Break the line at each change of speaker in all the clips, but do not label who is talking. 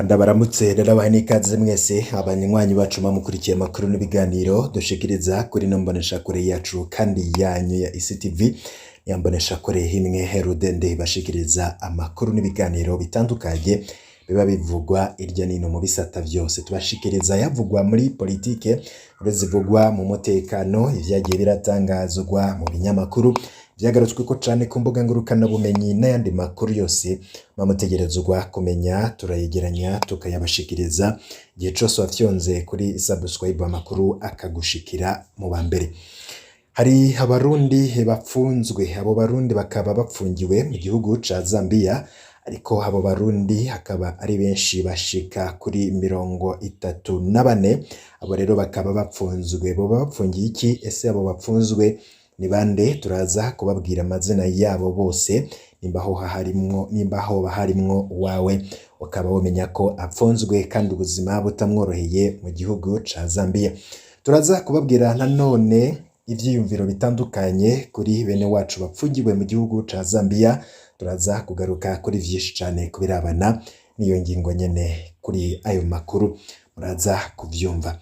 Ndabaramutse, ndabaha n'ikaze mwese abanywanyi bacu mukurikiye amakuru n'ibiganiro dushikiriza kuri ino mboneshakure yacu kandi yanyu ya ICTV, ya mboneshakure imwe rudende bashikiriza amakuru n'ibiganiro bitandukanye biba bivugwa irya nino mu bisata vyose. Tubashikiriza yavugwa muri politike, zivugwa mu mutekano, ivyagiye biratangazwa mu binyamakuru, vyagarutsweko cane ku mbuga ngurukanabumenyi n'ayandi makuru yose bamutegerezwa kumenya, turayegeranya tukayabashikiriza. Igihe cose wafyonze kuri subscribe, amakuru akagushikira mu ba mbere. Hari Abarundi bapfunzwe, abo Barundi bakaba bapfungiwe mu gihugu ca Zambia, ariko abo Barundi akaba ari benshi, bashika kuri 34. Abo rero bakaba bapfunzwe, boba bapfungiye iki? Ese abo bapfunzwe ni bande? Turaza kubabwira amazina yabo bose, nimba hoba harimwo uwawe, ukaba womenya ko apfunzwe kandi ubuzima butamworoheye mu gihugu ca Zambia. Turaza kubabwira nanone ivyiyumviro bitandukanye kuri bene wacu bapfungiwe mu gihugu ca Zambia. Turaza kugaruka kuri vyinshi cane kubirabana n'iyo ngingo nyene. Kuri ayo makuru muraza kuvyumva.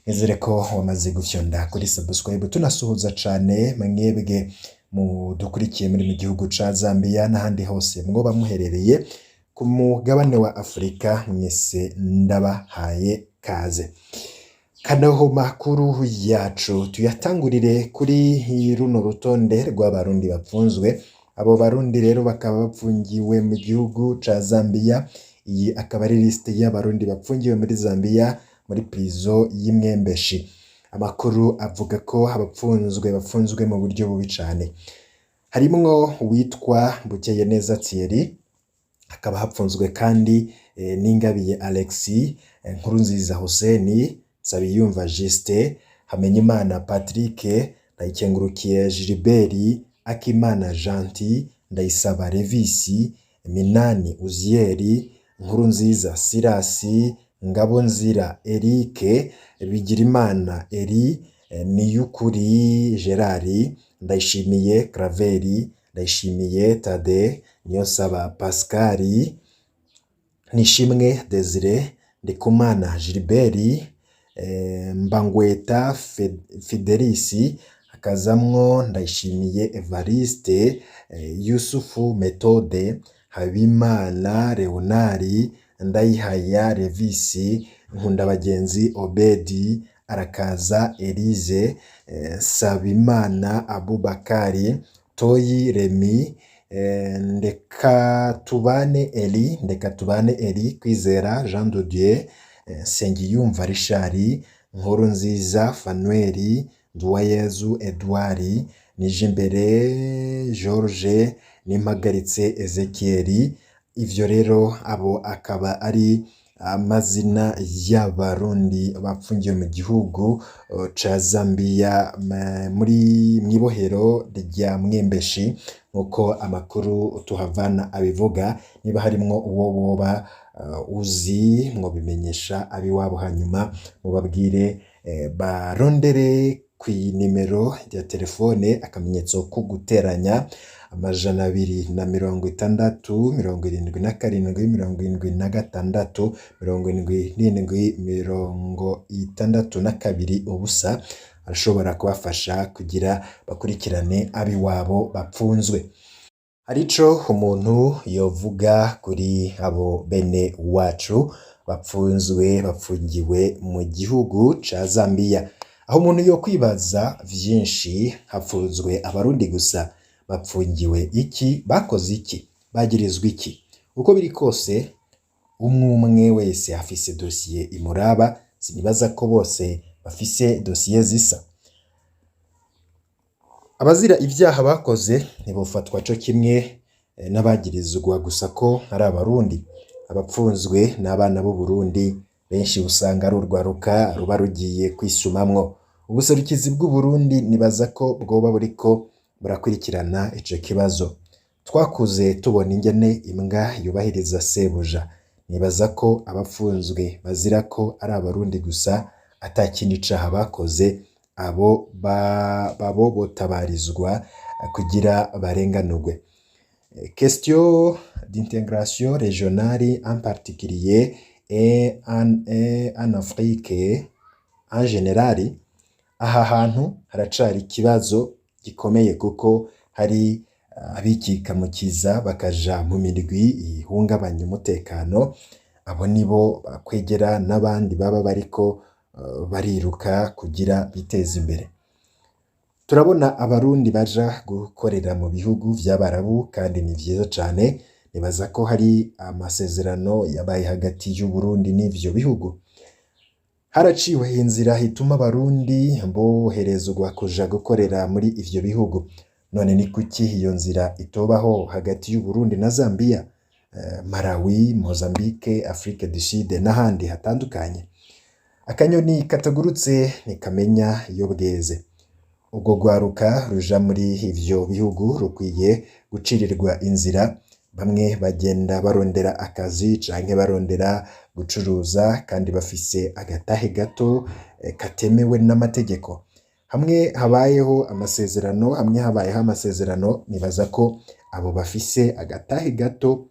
Nizere ko wamaze gufyonda kuri subscribe. Tunasuhuza cane mwebwe mudukurikiye muri mu gihugu ca Zambia n'ahandi hose mwoba muherereye ku mugabane wa Afurika, mwese ndabahaye kaze. Kanaho makuru yacu tuyatangurire kuri runo rutonde rw'Abarundi bapfunzwe. Abo Barundi rero bakaba bapfungiwe mu gihugu ca Zambia. Iyi akaba ari liste y'Abarundi bapfungiwe muri Zambia, muri prison y'Imwembeshi. Amakuru avuga ko abapfunzwe bapfunzwe mu buryo bubi cane. Harimwo uwitwa Bukeyeneza Thierry, hakaba hapfunzwe kandi Ningabiye Alexis, Nkurunziza Hussein, Nsabiyumva Justin, Hamenyimana Patrick, Ndayikengurukiye Gilbert, Akimana Gentil, Ndayisaba Levisi, Minani Uziel, Nkurunziza Silas, Ngabonzira Eric, Bigirimana Eri, Niyukuri Gerard, Ndayishimiye Claver, Ndayishimiye Tade, Niyonsaba Pascal, Nishimwe Desire, Ndikumana Gilbert, Mbangweta Fidelis, hakazamwo Ndayishimiye Evariste, Yusufu Methode, Habimana Leonard, Ndayihaya Levisi, Nkundabagenzi Obedi, Arakaza Elise, Nsabimana Abubakari, Toyi Remy, Ndekatubane Eli, Ndekatubane Eli, Kwizera Jean de Dieu, Nsengiyumva Richard, Nkurunziza Fanuel, Nduwayezu Edouard, Nijimbere George, Nimpagaritse Ezekiel. Ivyo rero abo akaba ari amazina y'Abarundi bapfungiwe mu gihugu ca Zambia, muri mw'ibohero rya Mwembeshi, nkuko amakuru tuhavana abivuga. Niba harimwo uwo woba uzi, mwobimenyesha abiwabo, hanyuma mubabwire barondere kw'inimero ya telefone *260 77 77 77 62 62 0, arashobora kubafasha kugira bakurikirane abiwabo bapfunzwe. Hari ico umuntu yovuga kuri abo bene wacu bapfunzwe, bapfungiwe mu gihugu ca Zambia. Aho umuntu yokwibaza vyinshi: hapfunzwe Abarundi gusa? Bapfungiwe iki? Bakoze iki? Bagirizwa iki? Uko biri kose, umwe umwe wese afise dosiye imuraba. Sinibaza ko bose bafise dosiye zisa. Abazira ivyaha bakoze ntibofatwa co kimwe n'abagirizwa gusa ko ari Abarundi. Abapfunzwe n'abana b'Uburundi, benshi usanga ari urwaruka ruba rugiye kwisumamwo. Ubuserukizi bw'Uburundi nibaza ko bwoba buriko burakurikirana ico kibazo. Twakuze tubona ingene imbwa yubahiriza sebuja. Nibaza ko abapfunzwe bazira ko ari Abarundi gusa, ata kindi caha bakoze, abo babo botabarizwa kugira barenganurwe. Question d'intégration régionale, en particulier et en Afrique en général, aha hantu haracari ikibazo gikomeye, kuko hari abikikamukiza bakaja mu mirwi ihungabanya umutekano. Abo nibo bakwegera n'abandi baba bariko bariruka kugira biteze imbere. Turabona Abarundi baja gukorera mu bihugu vy'Abarabu, kandi ni vyiza cane. Nibaza ko hari amasezerano yabaye hagati y'Uburundi n'ivyo bihugu. Haraciwe inzira ituma Abarundi boherezwa kuja gukorera muri ivyo bihugu. None ni kuki iyo nzira itobaho hagati y'Uburundi na Zambia, Malawi, Mozambique, Afrique du Sud n'ahandi hatandukanye? Akanyoni katagurutse ntikamenya iyo bweze. Urwo rwaruka ruja muri ivyo bihugu rukwiye gucirirwa inzira. Bamwe bagenda barondera akazi canke barondera gucuruza, kandi bafise agatahe gato katemewe n'amategeko. Hamwe habayeho amasezerano, hamwe habayeho amasezerano, nibaza ko abo bafise agatahe gato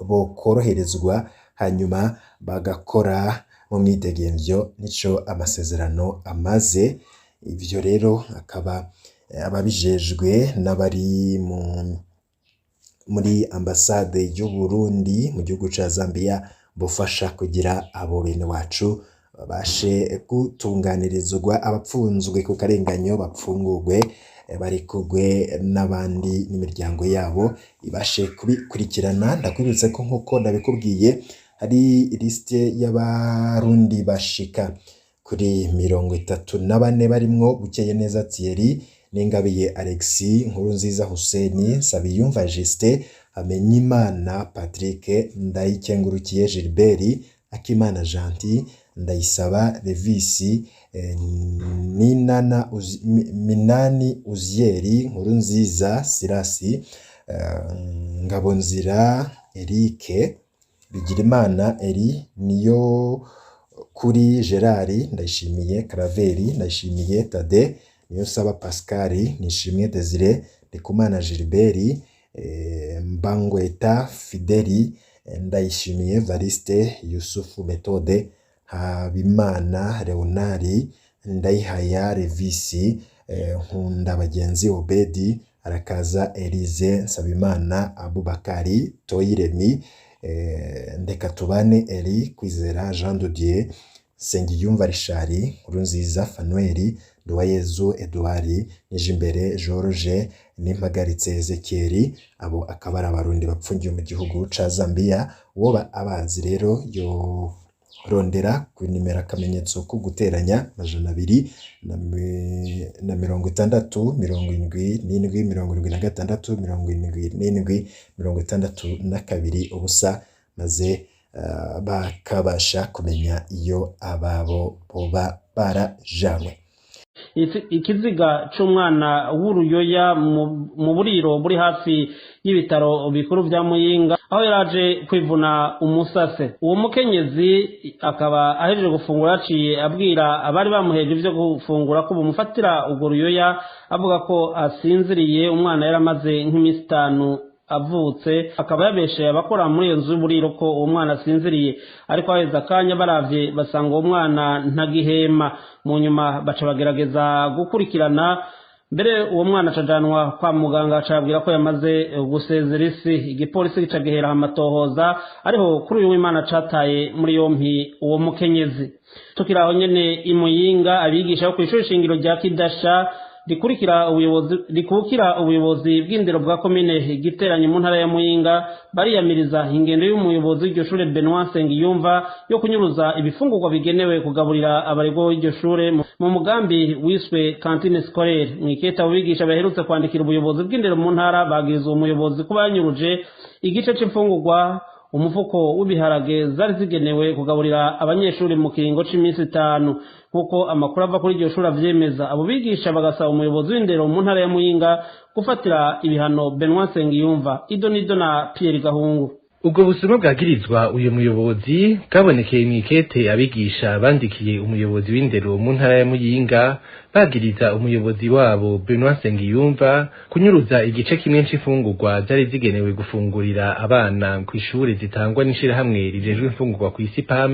bokoroherezwa, hanyuma bagakora mu mwidegemvyo. Nico amasezerano amaze. Ivyo rero akaba ababijejwe n'abari muri ambasade y'Uburundi mu gihugu ca Zambia bofasha kugira abo bene wacu babashe gutunganirizwa, abapfunzwe ku karenganyo bapfungurwe, barekurwe, n'abandi n'imiryango yabo ibashe kubikurikirana. Ndakwibutsa ko, nk'uko nabikubwiye, hari lisite y'Abarundi bashika kuri 34, barimwo Bukeye Neza Thierry, Ningabiye Alexis, Nkurunziza Hussein, Nsabiyumva Justin, Hamenyimana Patrick, Ndayikengurukiye Gilbert, Akimana Gentil, Ndayisaba Levisi, Ninana Minani Uzieri, Nkurunziza Sirasi, Ngabonzira Eric, Bigirimana Eri, niyo kuri Gerard, Ndayishimiye Karaveri, Ndayishimiye Tade, Niyonsaba Pascal, Nishimwe Desire, Ndikumana Gilbert, Mbangweta Fideli, Ndayishimiye Variste, Yusufu Methode, Habimana Leonard, Ndayihaya Levisi, Nkundabagenzi Obedi, Arakaza Elize, Nsabimana Abubakari, Toyiremi, Ndekatubane Eri, Kwizera Jean de Dieu, Nsengiyumva Richard, Nkurunziza Fanuel, Nduwayezu Edouard, Nijimbere George, Nimpagaritse Ezekiel. Abo akaba ari Abarundi bapfungiwe mu gihugu ca Zambia. Uwoba abazi rero yorondera ku nimero akamenyetso ko guteranya 260 77 76 77 62 0, maze bakabasha kumenya iyo ababo boba barajanywe.
Ikiziga c'umwana w'uruyoya mu buriro buri hafi y'ibitaro bikuru vya Muyinga, aho yaraje kwivuna umusase. Uwo mukenyezi akaba ahejeje gufungura, aciye abwira abari bamuheje ivyo gufungura ko bumufatira urwo ruyoya, avuga ko asinziriye. Umwana yaramaze nk'iminsi 5 avutse, akaba yabesheye abakora muri iyo nzu y'uburiro ko uwo mwana asinziriye, ariko haheze akanya baravye basanga uwo mwana ntagihema. Mu nyuma baca bagerageza gukurikirana mbere, uwo mwana acajanwa kwa muganga, acabwira ko yamaze gusezera isi. Igipolisi gica gihera amatohoza, ariho kuri uyu w'Imana cataye muri yompi uwo mukenyezi. Tukiri aho nyene imuyinga, abigisha bo kw'ishuri shingiro rya Kidasha rikurikira ubuyobozi, rikukira ubuyobozi bw'indero bwa komine Giteranyi mu ntara ya Muyinga, bariyamiriza ingendo y'umuyobozi w'iryo shure Benoit Nsengiyumva yo kunyuruza ibifungurwa bigenewe kugaburira abarego b'iryo shure mu mugambi wiswe cantine scolaire. Mw'ikete abo bigisha baherutse kwandikira ubuyobozi bw'indero mu ntara, bagiriza uwo muyobozi kuba yanyuruje igice c'imfungurwa, umufuko w'ibiharage zari zigenewe kugaburira abanyeshuri mu kiringo c'iminsi 5, nk'uko amakuru ava kuri iryo shuri avyemeza. Abo bigisha bagasaba umuyobozi w'indero mu ntara ya Muyinga gufatira ibihano Benoit Nsengiyumva. Ido nido na Pierre Gahungu.
Ubwo busuma bwagirizwa uyu muyobozi bwabonekeye mw'ikete abigisha bandikiye umuyobozi w'indero mu ntara ya Muyinga, bagiriza umuyobozi wabo Benoit Nsengiyumva kunyuruza igice kimwe c'imfungurwa zari zigenewe gufungurira abana kw'ishure zitangwa n'ishirahamwe rijejwe imfungurwa kw'isi PAM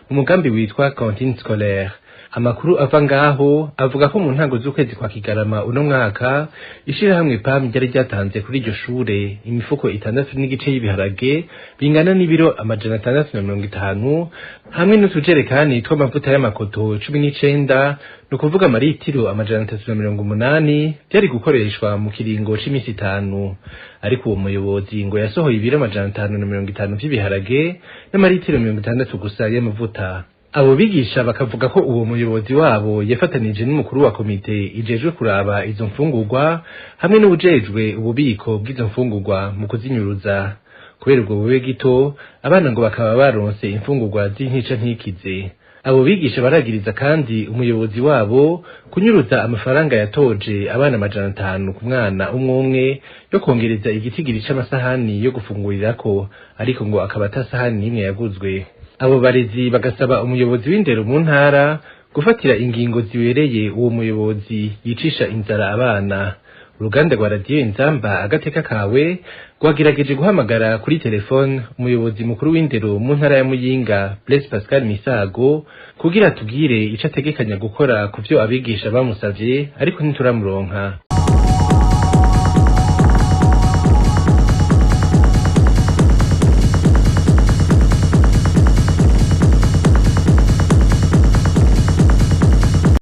mu mugambi witwa cantine scolaire. Amakuru ava ngaho avuga ko mu ntango z'ukwezi kwa Kigarama uno mwaka, ishirahamwe PAM ryari ryatanze kuri iryo shure imifuko 6.5 y'ibiharage bingana n'ibiro 650 hamwe n'utujerekani tw'amavuta y'amakoto 19, ni ukuvuga amaritiro 380, byari gukoreshwa mu kiringo c'imisi 5. Ariko uwo muyobozi ngo yasohoye ibiro 550 vy'ibiharage n'amaritiro 60 gusa y'amavuta. Abo bigisha bakavuga ko uwo muyobozi wabo yafatanije n'umukuru wa komite ijejwe kuraba izo mfungurwa hamwe n'uwujejwe ububiko bw'izo mfungurwa mu kuzinyuruza. Kubera ubwo bube gito, abana ngo bakaba baronse imfungurwa z'intica ntikize. Abo bigisha baragiriza kandi umuyobozi wabo kunyuruza amafaranga yatoje abana 500 ku mwana umwe umwe yo kongereza igitigiri c'amasahani yo gufungurirako, ariko ngo akaba atasahani n'imwe yaguzwe. Abo barezi bagasaba umuyobozi w'indero mu ntara gufatira ingingo zibereye uwo muyobozi yicisha inzara abana. Uruganda rwa Radiyo Inzamba Agateka Kawe rwagerageje guhamagara kuri telefone umuyobozi mukuru w'indero mu ntara ya Muyinga, Blaise Pascal Misago, kugira tubwire ico ategekanya gukora ku vyo abigisha bamusavye, ariko ntituramuronka.